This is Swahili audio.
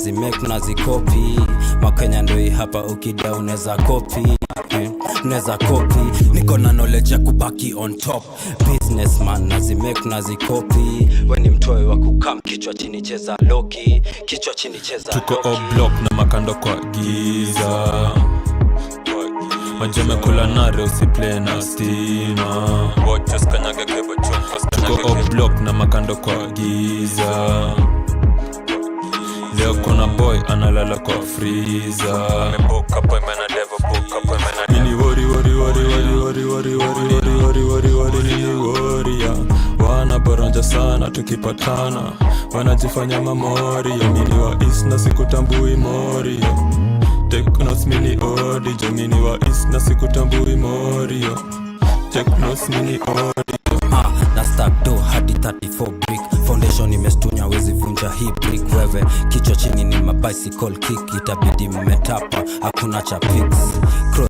Nazimake, nazicopy. Makenya ndoi hapa, ukida unaweza copy. Eh, unaweza copy. Niko na knowledge ya kubaki on top. Businessman, nazimake, nazicopy. We ni mtoe wa kukam, kichwa chini, cheza loki, kichwa chini, cheza Tuko loki. O-block na makando kwa giza, majamekula nare, usiplay na stima. Tuko O-block na makando kwa giza, leo kuna boy analala kwa freezer. Mini wori wori wori wori wori wori wori wori wori wori wori nini woria, wanaboronja sana tukipatana, wanajifanya mamorio. Mini wa east na sikutambui morio. Take notes, mini odijo. Mini wa east na sikutambui morio. Take notes, mini odijo. Ah, na stack do hadi 34 brick foundation imestunya, wezi vunja hii brick wewe. Kichwa chini ni mabicycle kick, itabidi mmetapa, hakuna cha fix.